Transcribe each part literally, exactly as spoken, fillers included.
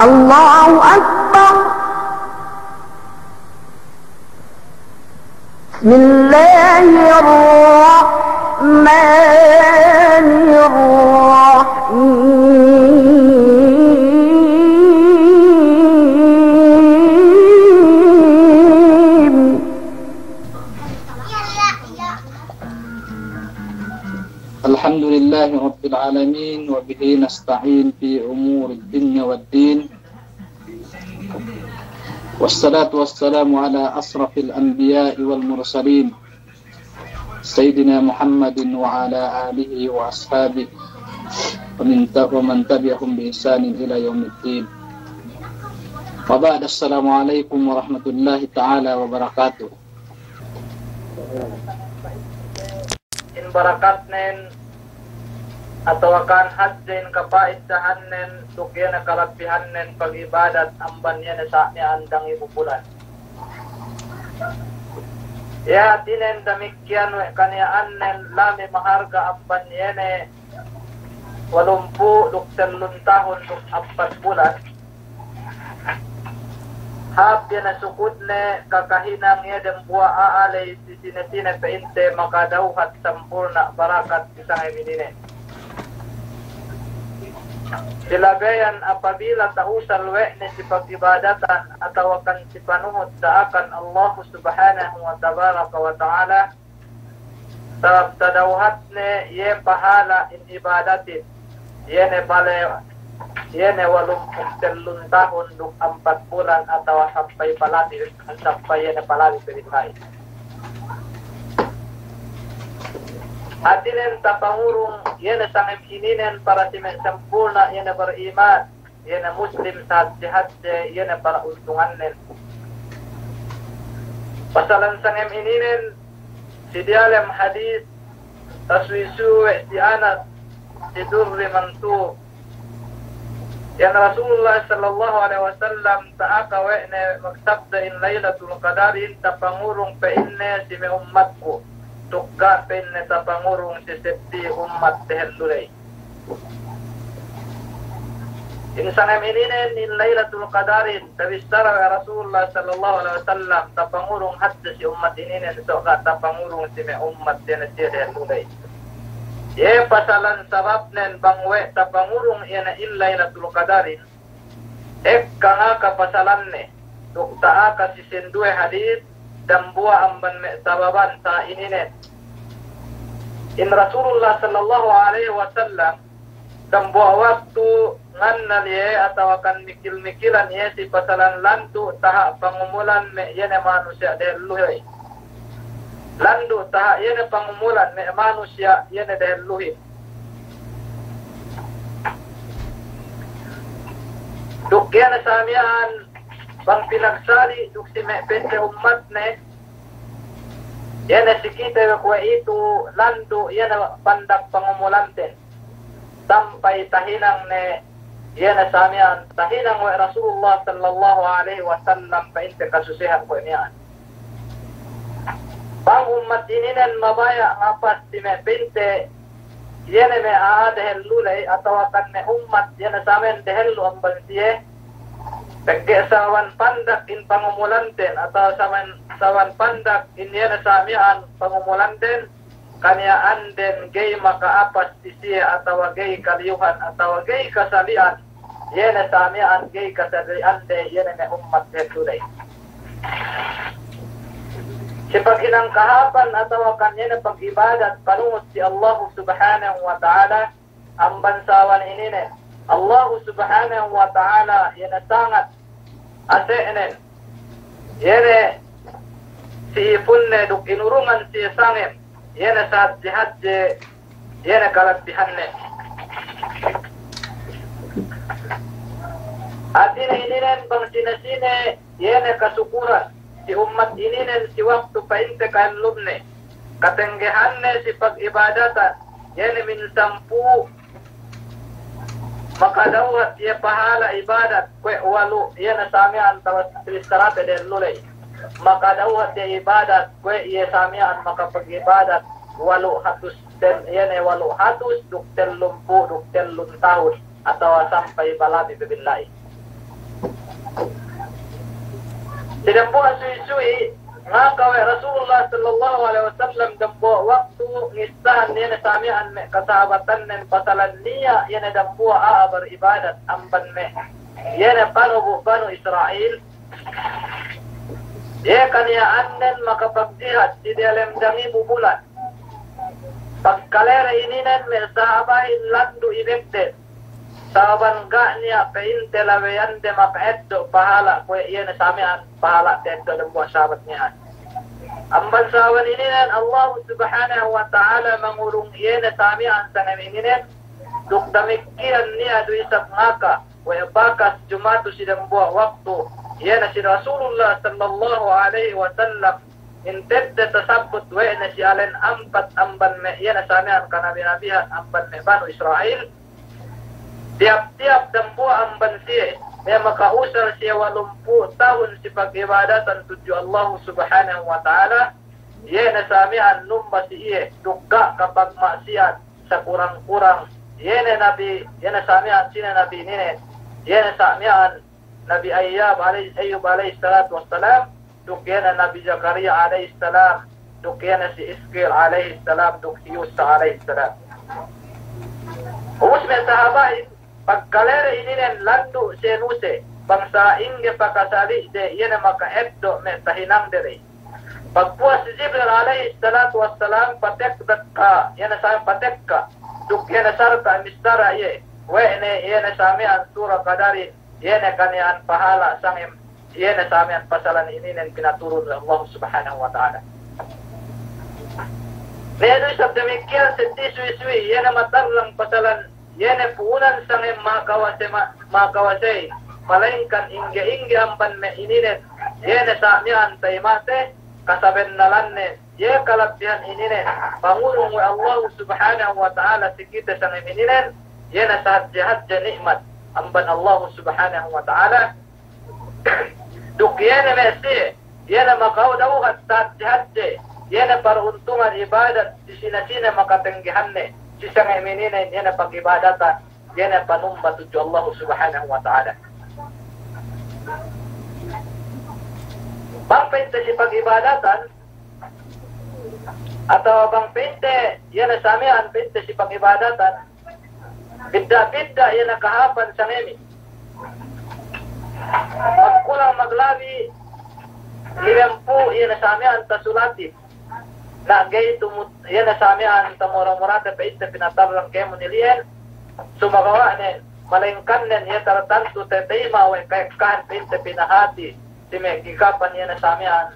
الله أكبر. بسم الله الرحمن الرحيم. الحمد لله رب العالمين، وبه نستعين في أمور الدنيا والدين. والصلاة والسلام على أشرف الأنبياء والمرسلين، سيدنا محمد وعلى آله وأصحابه ومن ت-، ومن تبعهم بإحسان إلى يوم الدين. وبعد، السلام عليكم ورحمة الله تعالى وبركاته. In barakatnen, atawakan hadje in kapa'iddahannen, duk iye ne kalabbihannen pag'ibadat amban iye ne sa' miya'an dangibu bulan. Iye hātinen damikkiyan we' kaniya'annen lami maharga amban iye ne walumpū' duk tellun tahun duk ampat bulan. Hāp iye ne sukutne kakahinang iye dembuwa' a'a ley si sine-sine pa'inte makadawhat sampurna' barakat si sangem ininen. Silabeyan apabila ta'usal we' ne si pag'ibadatan atawakan si panuhut da'akan Allahu Subhanahu wa Tabaraka wa Ta'ala, sabab tadawhatne iye pahala' in ibadatin, iye ne bale, iye ne walumpū' tellun tahun duk ampat bulan atawa sampay palabi, sampay iye ne palabi pe billahi. Hātinen tapangurung iye ne sangem ininen para si me' sampurna' iye ne bariman, iye ne muslim sahadje-hadje, iye ne para untungannen. Pasalan sangem ininen, si diyalem hadis, tasuwi-suwi we' si Anas, si Durri Mansur. Iyan Rasulullah sallallahu alaihi wasallam ta'aka we' ne magsabda in Lailatul Qadarin tapangurung pa'inne si me' ummatku. Duk ga' pa'inne tapangurung si seddili ummat dehellu ley. In sangem ininen in Lailatul Qadarin, tabissara we' Rasulullah sallallahu alaihi wasallam, tapangurung hadja si ummat ininen, so' ga' tapangurung si me' ummat iye ne siye dehellu ley. Iye pasalan sababnen bang we' tapangurung iye ne in Lailatul Qadarin, ekka ngaka pasalanne, duk ta'aka si sinduwe hadis, dambuwa' amban me' sababan sa' ininen. In Rasulullah sallallahu alaihi wasallam, dambuwa' waktu ngannal iye atawakan mikil-mikilan iye si pasalan landu' taha' pangumulan me' iye ne manusiya' dehelluhin. Landu' taha' iye ne pangumulan me' manusiya' iye ne dehelluhin. Duk iye ne sa miya'an bang pinagsali' duk si me' pente ummatne, iye ne si kite we' kuwe'itu landu' iye ne pandak pangumulanten. Sampay tahinang ne, iye ne sa miya'an tahinang we' Rasulullah sallallahu alaihi wasallam pa'inte kasusehan kuwe' miya'an. Bang ummat ininen mabaya' ngapas si me' pinte, iye ne me' a'a dehellu ley, atawakan me' ummat iye ne samen dehellu amban siye, pegge' sawan pandak in pangumulanten, atawa sawan, sawan pandak in iye ne sa miya'an pangumulanten, kaniya'anden gey maka'apas si siye atawa gey kaliyuhan atawa gey kasali'an, iye ne sa miya'an gey kasali'ande iye ne me' ummat dehellu ley. Si paghinang kahāpan atawakan iye ne pag'ibadat panuhut si Allahu Subhanahu wa Ta'ala, amban sawan ininen, Allahu Subhanahu wa Ta'ala iye ne sangat ase'nen, iye ne si ipunne duk inurungan siye sangem, iye ne sahadje-hadje, iye ne kalabbihanne. Hātine ininen bang sine-sine iye ne kasukuran si ummat ininen si waktu pa'inte ka'ellumne, katenggehanne si pag'ibadatan, iye ne minsampū', makadawhat iye pahala' ibadat kuwe' walu', iye ne sa miya'an tawas tristarate dehellu ley. Makadawhat iye ibadat kuwe' iye sa miya'an makapag'ibadat walu' hatus ten, iye ne walu' hatus duk tellumpū' duk tellun tahun atawa sampay balabi pe billahi. Si dambuwa' suwi-suwi, ngaka we' Rasulullah sallallahu alaihi wasallam dambuwa' waktu ngistahan iye ne sa miya'an me' kasahabatannen pasalan niya' iye ne dambuwa' a'a baribadat amban me' iye ne panubu' Banu Isra'il. Iye kaniya'annen makapagjihad si diyalem dangibu bulan. Pagkalere ininen me' sahabahin landu' ibegden. Sababan ga' niya' pa'inte labeyan de maka'eddo' pahala' kuwe' iye ne sa miya'an pahala' ta'eddo' dambuwa' sahabat miya'an. Amban sababan ininen Allahu Subhanahu wa Ta'ala mangurung iye ne sa miya'an sangem ininen, duk damikkiyan niya' du isab ngaka, we' bakas jumatu si dambuwa' waktu, iye ne si Rasulullah sallallahu alaihi wasallam, intedde tasabbut we' ne si alen ampat amban me' iye ne sa miya'an kanabi-nabihan amban me' Banu Isra'il, tiyap-tiyap dambuwa' amban siye, me' maka'usal siye walumpū' tahun si pag'ibadatan tudju Allahu Subhanahu wa Ta'ala, iye ne sa miya'an numba si iye, duk ga' kapagma'siyat, sakurang-kurang, iye ne nabi, iye ne sa miya'an sine nabi ininen, iye ne sa miya'an Nabi Ayyab alaihi, Ayyub alaihi salatu wassalam, duk iye ne Nabi Zakariya alaihi salam, duk iye ne si Iskil alaihi salam, duk si Yusa alaihi salam. Ubus me' sahabahin, pagkalere ininen landu' siye nuse, bang sa'ingge pakasali' de, iye ne maka'eddo' me' tahinang de ley. Pagpuwas si Jibril alaihi salatu wassalam, patekka, iye ne sa miya'an patekka, duk iye ne sarta' missara iye, we' ne iye ne sa miya'an sura Kadarin, iye ne kaniya'an pahala' sangem, iye ne sa miya'an pasalan ininen pinaturun we' Allahu Subhanahu wa Ta'ala. Ne du isab damikkiyan seddi suwi-suwi, iye ne matarrang pasalan, iye ne pu'unan sangem makawase ma-, makawase, malaingkan ingge-ingge amban me' ininen, iye ne sa miya'an ta'i mate, kasabennalannen, iye kalabbihan ininen, pangurung we' Allahu Subhanahu wa Ta'ala si kite sangem ininen, iye ne sahadje-hadje ni'mat amban Allahu Subhanahu wa Ta'ala. Duk iye ne me' siye, iye ne maka'u dawhat sahadje-hadje, iye ne paruntungan ibadat si sine-sine makatenggehanne, si sangem ininen, iye ne pag'ibadatan, iye ne panumba tudju Allahu Subhanahu wa Ta'ala. Bang pa'inte si pag'ibadatan, atawa bang pa'inte, iye ne sa miya'an pa'inte si pag'ibadatan, bidda'-bidda' iye ne kahāpan sangemi. Magkulang maglabi, limempū' iye ne sa miya'an tasulatin. Na ga'i tu mut-, iye ne sa miya'an tamura-murate pa'inte pinatarrang kēmon ili'en, sumagawa' ne, malaingkan nen iye tartantu tatayma' we' ka'ekkahan pa'inte pinahāti, si me' gikapan iye ne sa miya'an,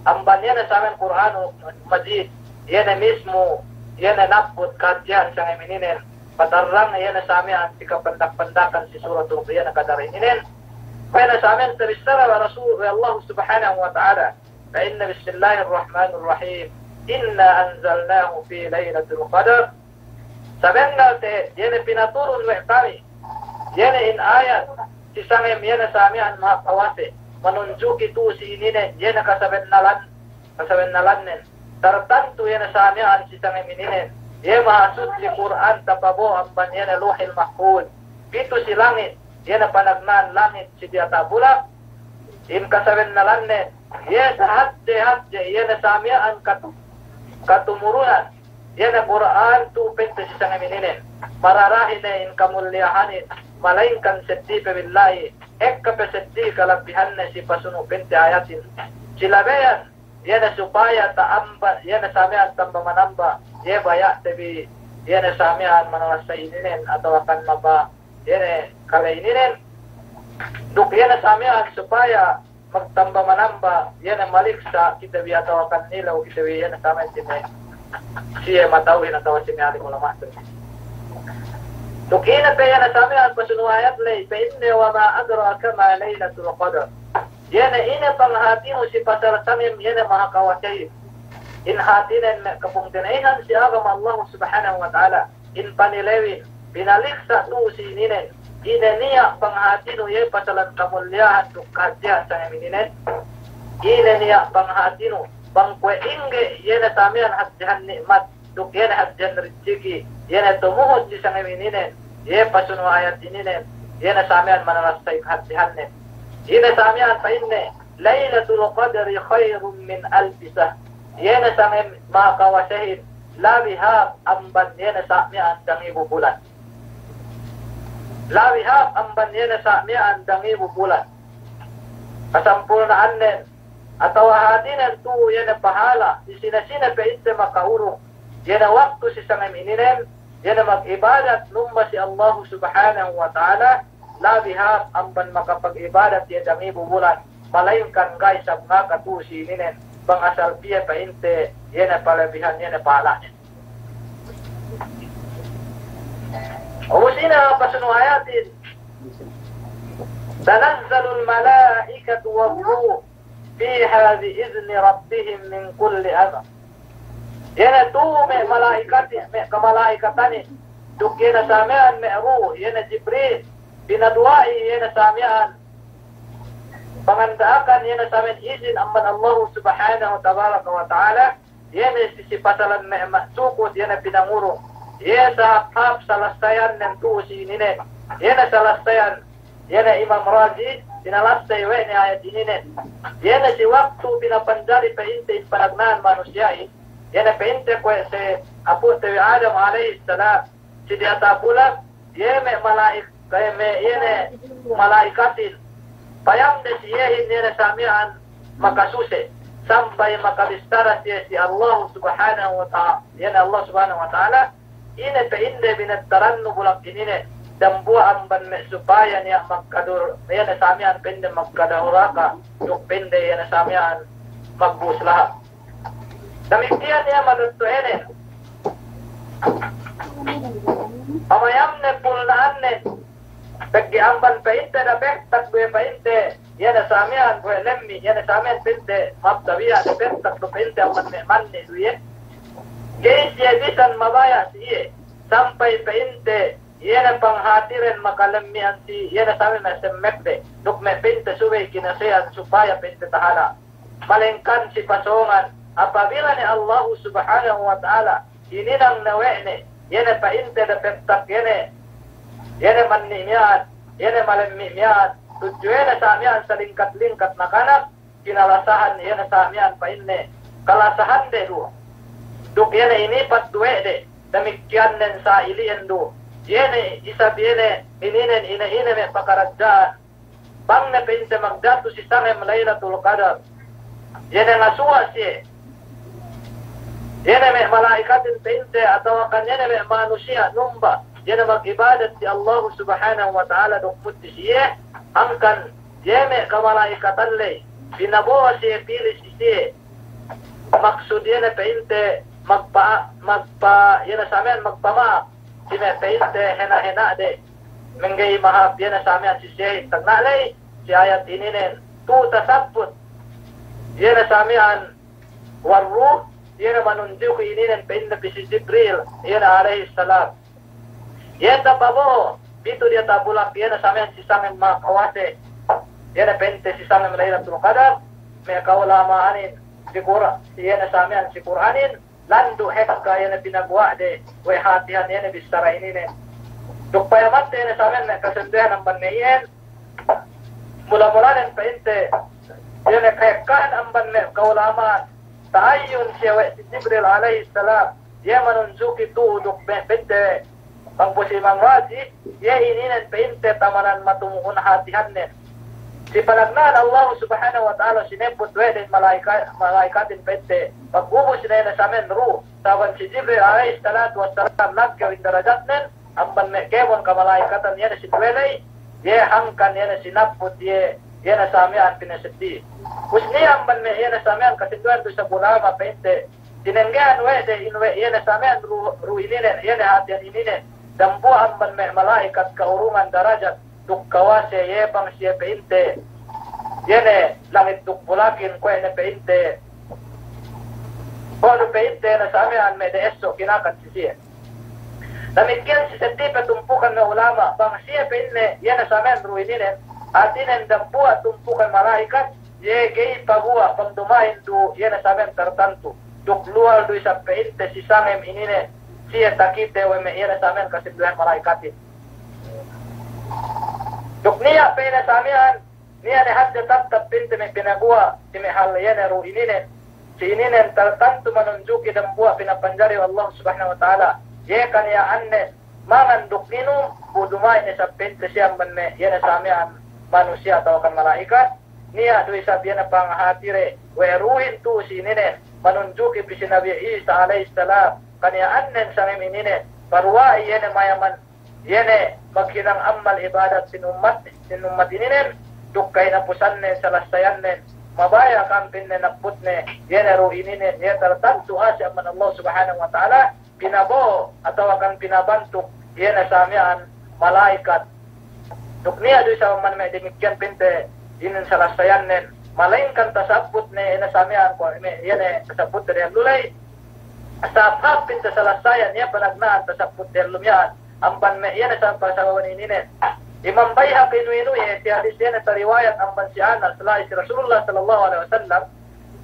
amban iye ne sa miya'an Kur'anul Majid, iye ne mismu, iye ne nabbut kahadjehan sangem ininen, patarrang iye ne sa miya'an si kapandak-pandakan si Suratul, iye ne Kadar ininen. Iye ne sa miya'an tabissara we' Rasul, we' Allahu Subhanahu wa Ta'ala. Pa'inne, Bismillahirrahmanirrahim. Inna anzalnahu fi lailatul qadr. Sabennal te'ed, iye ne pinaturun we' kami, iye ne in ayat, si sangem iye ne sa miya'an mahakawase, manunjuki tu'u si ininen, iye ne kasabennalan, kasabennalannen. Tartantu iye ne sa miya'an si sangem ininen, iye mahasutsi Kur'an tapabo'o amban iye ne Luhil Mahfuz, pitu si langit, iye ne panagna'an langit si diyata' bulak, in kasabennalannen, iye sahadje-hadje, iye ne sa miya'an katu-, katumurunan, iye ne Kur'an tu'u pa'inte si sangem ininen. Mararahi ne in kamulliyahanin, malaingkan seddi pe billahi, ekka pe seddi kalabbihanne si pasunu' pa'inte ayatin. Si labeyan, iye ne supaya ta'amba, iye ne sa miya'an tamba-manamba, iye baya'te bi, iye ne sa miya'an manalassay ininen, atawakan maba, iye ne kale ininen. Duk iye ne sa miya'an supaya magtamba-manamba, iye ne maliksa' kite bi atawakan nilew kite bi, iye ne sa miya'an si me' siye mata'uhin atawa si me' alim ulama'. Duk ine pe iye ne sa miya'an pasunu' ayat ley, pa'inne, wa ma adraka ma lailatul qadr. Iye ne ine panghatinu si pasal sangem iye ne mahakawasehin. In hatinen me' kapungtina'ihan si agama Allahu Subhanahu wa Ta'ala, in panilewin, pinaliksa' tu'u si ininen, ine niya' panghatinu iye pasalan kamulliyahan duk kahadjehan sangem ininen? Ine niya' panghatinu, bang kuwe' ingge iye ne sa miya'an hadjehan ni'mat, duk iye ne hadjehan rijiki, iye ne tumuhut si sangem ininen, iye pasunu' ayat ininen, iye ne sa miya'an manalassay kahadjehannen. Ine sa miya'an pa'inne, Lailatul Qadri khairun min alfi shahr. Iye ne sangem makawasehin, labi hāp amban iye ne sa miya'an dangibu bulan. Labi hāp amban iye ne sa miya'an dangibu bulan. Kasampulna'annen, atawa hātinen tu'u iye ne pahala, si sine-sine pe inte maka'urung iye ne waktu si sangem ininen, iye ne mag'ibadat numba si Allahu Subhanahu wa Ta'ala, labi hāp amban makapag'ibadat iye dangibu bulan, malaingkan ga'i sab ngaka tu'u si ininen, bang asal piye pa'inte iye ne palabihan iye ne pahala'nen. Ubus ine pasunu ayatin, تنزل الملائكة والروح فيها بإذن ربهم من كل أمر. Iye ne tu'u me' mala'ikatin, me' kamala'ikatanin, duk iye ne sa miya'an me' ruh, iye ne Jibril, pinaduwa'i iye ne sa miya'an panganda'akan iye ne sa miya'an izin amban Allahu Subhanahu Tabaraka wa Ta'ala, iye ne si, si pasalan me' ma-, sukut iye ne pinangurung. Iye sahāp-hāp salasayannen tu'u si ininen. Iye ne salasayan, iye ne Imam Razi, sinalassay we' ne ayat ininen. Iye ne si waktu pinapanjari pa'inte in panagna'an manusiya'in, iye ne pa'inte kuwe' si apu'te bi Adam alayhis salam, si diyata' bulak, iye me' mala'ik-, iye me' iye ne mala'ikatin, payamde si iyehin iye ne sa miya'an makasuse, sampay makabissara siye si Allahu Subhanahu wa Ta'ala, iye ne Allah Subhanahu wa Ta'ala, ine pa'inde binettarannu bulak ininen, dambuwa' amban me' supaya niya' magkadur-, iye ne sa miya'an pa'inde magkaduraka, duk pa'inde iye ne sa miya'an magbu'us lahat. Damikkiyan iye maduttu'enen. Pamayamne pulna'annen. Pegge' amban pa'inte dapettak duwe pa'inte, iye ne sa miya'an kuwe' lemmi', iye ne sa miya'an pa'inte mabtabiya' dapettak du pa'inte amban me' manni' du iye. Ga'i siye bisan mabaya' si iye, sampay pa'inte iye ne panghatiren makalemmi'an si iye ne sa miya'an me' semmekde, duk me' pa'inte subey kinase'an supaya pa'inte tahala'. Malengkan si pasōngan, apabila ne Allahu Subhanahu wa Ta'ala hininang ne we' ne, iye ne pa'inte dapettak iye ne, iye ne manni' miya'an, iye ne malemmi' miya'an, tudju iye ne sa miya'an salingkat-lingkat nakanak, kinalasahan iye ne sa miya'an pa'inne, kalasahande du. Duk iye ne inipat du we' de, damikkiyannen sa ili'en du. Iye ne isab iye ne ininen ine-ine me' pakaradja'an. Bang ne pa'inte magdatu si sangem Lailatul Qadar, iye ne ngasuwa' siye, iye ne me' mala'ikatin pa'inte atawa kan iye ne me' manusiya' numba, iye ne mag'ibadat si Allahu Subhanahu wa Ta'ala duk mutti si iye, hangkan iye me' kamala'ikatan ley, pinabo'o siye pili si siye. Maksud iye ne pa'inte magpa-, magpa-, iye ne sa miya'an magpama'ap si me' pa'inte hena'-hena'de. Mengga'i mahāp iye ne sa miya'an si siye, tagna' ley si ayat ininen, tu'u tasabbut iye ne sa miya'an warruh, iye ne manunjuki ininen pa'inte pī si Jibril, iye ne alayhis salam. Iye tapabo'o pitu diyata' bulak iye ne sa miya'an si sangem makawase, iye ne pa'inte si sangem Lailatul Qadar, me' ka'ulama'anin si Qur-, iye ne sa miya'an si Kur'anin, landu' hekka iye ne pinaguwa'de we' hatihan iye ne bissara ininen. Duk payamante iye ne sa miya'an me' kasendehan amban me' iyan, mula-mulanen pa'inte iye ne kahekkahan amban me' ka'ulama'an, ta'ayyun siye we' si Jibril alayhis salam, iye manunjuki tu'u duk me' pa'inte bang pu si Imam Razi, iye ininen pa'inte tamanan matumu'un hatihannen. Si panagna'an Allahu Subhanahu wa Ta'ala sinebbut we' de in mala'ika-, mala'ikatin pa'inte, pagubus ne iye ne sa miya'an ruh, sabab si Jibril alayhis salatu wassalam laggew in darajatnen, amban me' kēmon kamala'ikatan iye ne sinduwe ley, iye hangkan iye ne sinabbut iye, iye ne sa miya'an pinaseddi. Ubus niya' amban me' iye ne sa miya'an kasinduwehan du isab ulama' pa'inte, tinenggehan we' de in we' iye ne sa miya'an ruh, ruh ininen, iye ne hatihan ininen, dambuwa' amban me' mala'ikat ka'urungan darajat duk kawase, iye bang siye pa'inte iye ne langit duk bulakin, kuwe' ne pa'inte, kuwe' du pa'inte iye ne sa miya'an me' de esso' kinakan si siye. Damikkiyan si seddi pe tumpukan me' ulama', bang siye pa'inne iye ne sa miya'an ruh ininen, hātinen dambuwa' tumpukan mala'ikat, iye ga'i paguwa' bang duma'in du iye ne sa miya'an tartantu, duk luwal du isab pa'inte si sangem ininen, siye takite we' me' iye ne sa miya'an kasinduwehan mala'ikatin. Duk niya' pe iye ne sa miya'an Niya' ne hadja tattap pinte me' pinaguwa' si me' hal iye ne du ininen. Si ininen tantu manunjuki dambuwa' pinapanjari we' Allah Subhanahu wa Ta'ala. Iye kaniya'annen mangan duk nginum, bu duma'in isab pinte siye amban me' iye ne samiyan manusiya' atawa kan mala'ikat. Niya' du isab iye ne pangahatide we' duhin tu'u si ininen. Manunjuki pī si Nabi Isa alayhis salam kaniya'annen sangem ininen. Paruwa'i iye ne mayaman iye ne maghinang ammal ibadat sin ummat, sin ummat ininen, duk kahinapusannen, salassayannen, mabaya' ka'am pa'inne nabbutne, iye ne du ininen, iye tantu ase' amban Allah Subhanahu wa Ta'ala, pinabo'o atawa kan pinabantuk, iye ne samiyan mala'ikat. Duk niya' du isab amban me' damikkiyan pinte inin salassayannen, malayingkan tasabbutne, iye ne samiyan kuwe' me', iye ne tasabbut dehellu ley, sahāp-hāp pinte salassayan, iye panagna'an tasabbut dehellu miya'an. Amban me' iye ne sampay sababan ininen. Imam Bayhaqi nuwi-nuwi iye si hadis iye ne tariwayat amban si Anas la'i si Rasulullah sallallahu alayhi wasallam.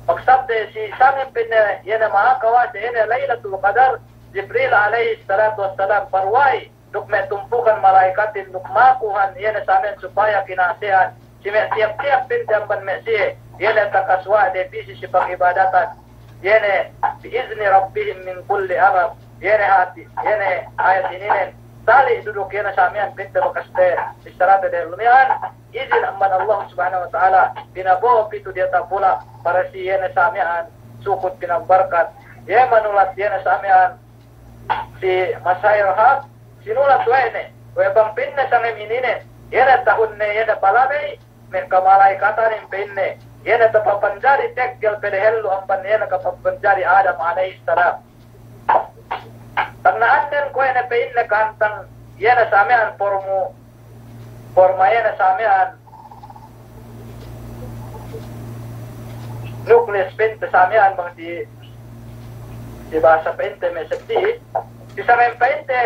Magsabda si sangem pa'inne iye ne ma'akawase iye ne Laylatul Qadar, Jibril alayhis salatu wassalam paruwa'i duk me' tumpukan mala'ikatin duk makuhan iye ne samiyan supaya kina'ase'an si me' tiyap-tiyap pinte amban me' siye, iye ne takasuwa' de pī si pagibadatan, iye ne, bi izni rabbihim min kulli amr, iye ne hati, iye ne ayat ininen, sali' du duk iye ne samiyan pinte bakas te, bissarate dehellu miya'an, izin amban Allah Subhanahu wa Ta'ala, pinabo'o pitu diyata' bulak, para si iye ne samiyan, sukut pinagbarkat, iye manulat iye ne samiyan, si masahir hāp, sinulat we' ne, we' bang pa'inne sangem ininen, iye ne tahunne, iye ne palabey, me' kamala'ikatanin pa'inne, iye ne tapapanjari teggel pe dehellu amban iye ne kapapanjari Adam alayhis salam. Tagna'anden kuwe' ne pa'inne kahantang, iye ne samiyan pormu, porma iye ne samiyan, nukleus pa'inte samiyan bang si, si bahasa pa'inte me' seddi, si sangem pa'inte,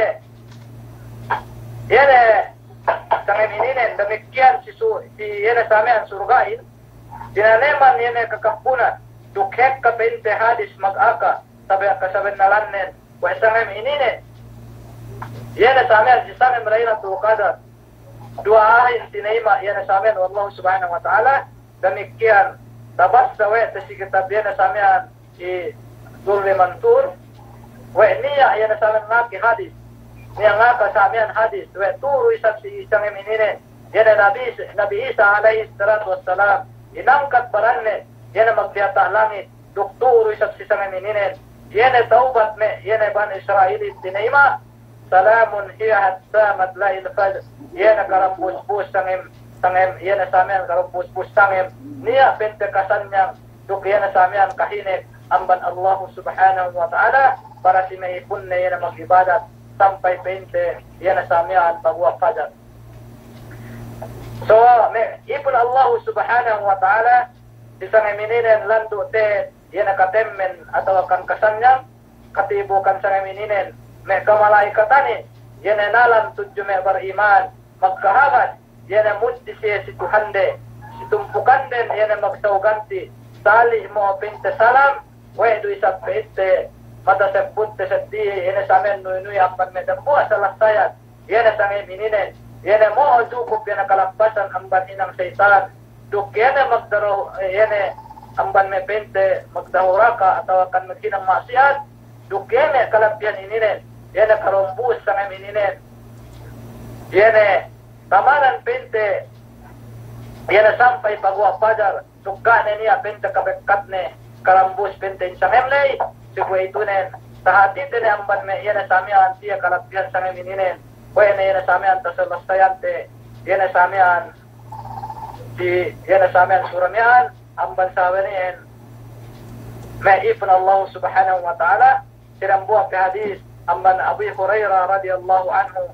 iye ne sangem ininen, damikkiyan si su-, si iye ne samiyan surga'in, tinaneman iye ne kakabbunan, duk hekka pa'inte hadis magaka, sabe' kasabennalannen, we' sangem ininen, iye ne samiyan si sangem Laylatul Qadar, duwa'ahin tinayima' iye ne samiyan we' Allah Subhanahu wa Ta'ala, damikkiyan tabassa we' te si kitab iye ne samiyan si Durri Manthur, we' niya' iye ne samiyan ngaki hadis, niya' ngaka samiyan hadis, we' turu isab si sangem ininen, iye ne Nabi, Nabi Isa alayhis salatu wassalam, inangkat baranne, iye ne magdiyata' langit, duk turu isab si sangem ininen, iye ne tawbat me', iye ne Bani Isra'ilin tinayima', salamun hiya hatta matla'il fajr. Iye ne karambus-bus sangem, sangem, iye ne samiyan karambus-bus sangem. Niya' pa'inte kasanyang, duk iye ne samiyan kahinek amban Allahu Subhanahu wa Ta'ala, para si me' ipunne iye ne magibadat, sampay pa'inte iye ne samiyan paguwa' fajar. So, me' ipun Allahu Subhanahu wa Ta'ala, si sangem ininen landu' te, iye ne katemmen atawa kan kasanyang, katibukan sangem ininen, me' kamala'ikatanin, iye ne nalan tudju me' bariman, magkahagad, iye ne muddi siye si Tuhande, si tumpukanden, iye ne magsawganti, sali' mo'o pa'inte salam, we' du isab pa'inte, matasebbut te seddi, iye ne samiyan nuwi-nuwi amban me' dambuwa' salassayan, iye ne sangem ininen, iye ne mo'o jukup iye ne kalappasan amban hinang seyitan, duk iye ne magdaru-, iye ne amban me' pa'inte magdahuraka atawa kan maghinang ma'siyat, duk iye ne kalabbihan ininen, iye ne karumbus sangem ininen, iye ne tamanan pa'inte, iye ne sampay paguwa' fajar, duk ga' ne niya' pa'inte kabekkatne, karumbus pa'inte in sangem ley, si kuwe'itunen, tahatite ne amban me' iye ne samiyan siye kalabbihan sangem ininen, kuwe' ne iye ne samiyan tasalassayan te, iye ne samiyan, si iye ne samiyan sura miya'an, amban sawe'nen, me' ipun Allahu Subhanahu wa Ta'ala, si dambuwa' pe hadis, amban Abi Hurairah radiyallahu anhu,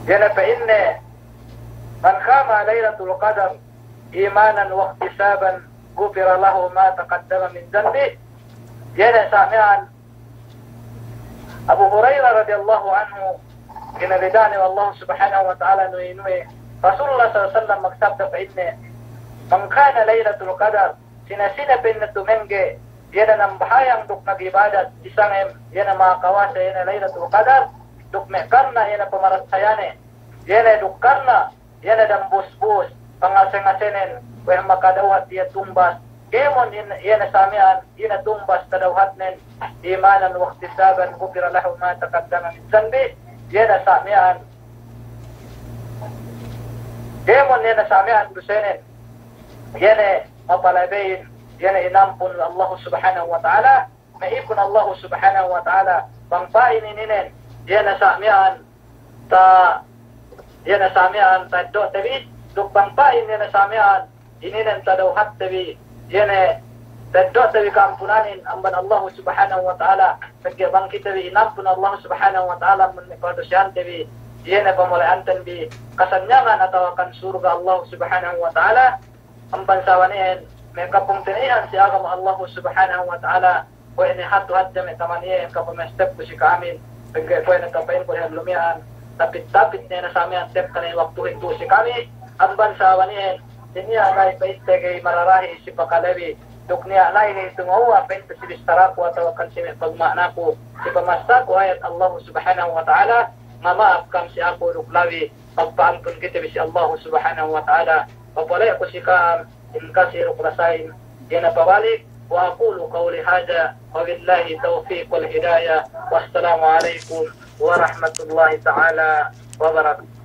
iye ne pa'inne, man qama Laylatul Qadr, imanan wahtisaban, ghufira lahu ma taqaddama min dhanbih. Iye ne samiyan Abu Hurairah radiyallahu anhu, kinarida'an we' Allah Subhanahu wa Ta'ala nuwi-nuwi. Rasulullah sallallahu alayhi wasallam magsabda pa'inne, man qama Laylatul Qadr, sine-sine pa'inne tumengge, iye ne nambahayang duk nagibadat, si sangem, iye ne ma'akawase, iye ne Laylatul Qadr, duk me' karna, iye ne pamaratsayane, iye ne duk karna, iye ne dambusbus, pangase-ngasenen, we' makadawhat iye tumbas, kēmon in-, iye ne sa' miya'an, iye ne tumbas tadawhatnen, imanan wahtisaban, ghufira lahu ma taqaddama min dhanbih, iye ne sa' miya'an, kēmon iye ne sa' miya'an dusenen, iye ne mapalabeyin, iye ne inampun we' Allahu Subhanahu wa Ta'ala, me' ipun Allahu Subhanahu wa Ta'ala, bang pa'in ininen, iye ne sa' miya'an ta-, iye ne sa' miya'an ta'eddo'te bi, duk bang pa'in iye ne sa' miya'an, ininen tadawhatte bi, iye ne ta'eddo'te bi ka'ampunanin amban Allahu Subhanahu wa Ta'ala, pegge' bang kite bi inampun Allahu Subhanahu wa Ta'ala amban me' padusehante bi, iye ne pamole'anten bi, kasanyangan atawakan surga' Allahu Subhanahu wa Ta'ala, amban sabab iyan, me' kapung tinihan si agama Allahu Subhanahu wa Ta'ala, kuwe' ne hatu hadja me' taman iye, kapamestep ku si ka'amin, pegge' kuwe' ne kapa'in ku dihan lumiyan, tapit-tapit ne na sa' miya'an tekka ne waktuhin tu'u si kami, amban sabab iyan, si niya' la'i pa'inte ga'i mararahi si pakalebi, duk niya' la'i ga'i tungawa pa'inte si bistaraku atawakan si me' pagma'anaku, si pamasaku ayat Allahu Subhanahu wa Ta'ala, ngama'ap kam si aku duk labi, magpa'ampun kite bi si Allahu Subhanahu wa Ta'ala. Papaleku si ka'am, in kasi duk lasahin, iye ne pabalik, wa aqulu qawli hadha, wa billahi tawfiq wal hidayah, wassalamu alaikum warahmatullahi ta'ala wabarakatuh.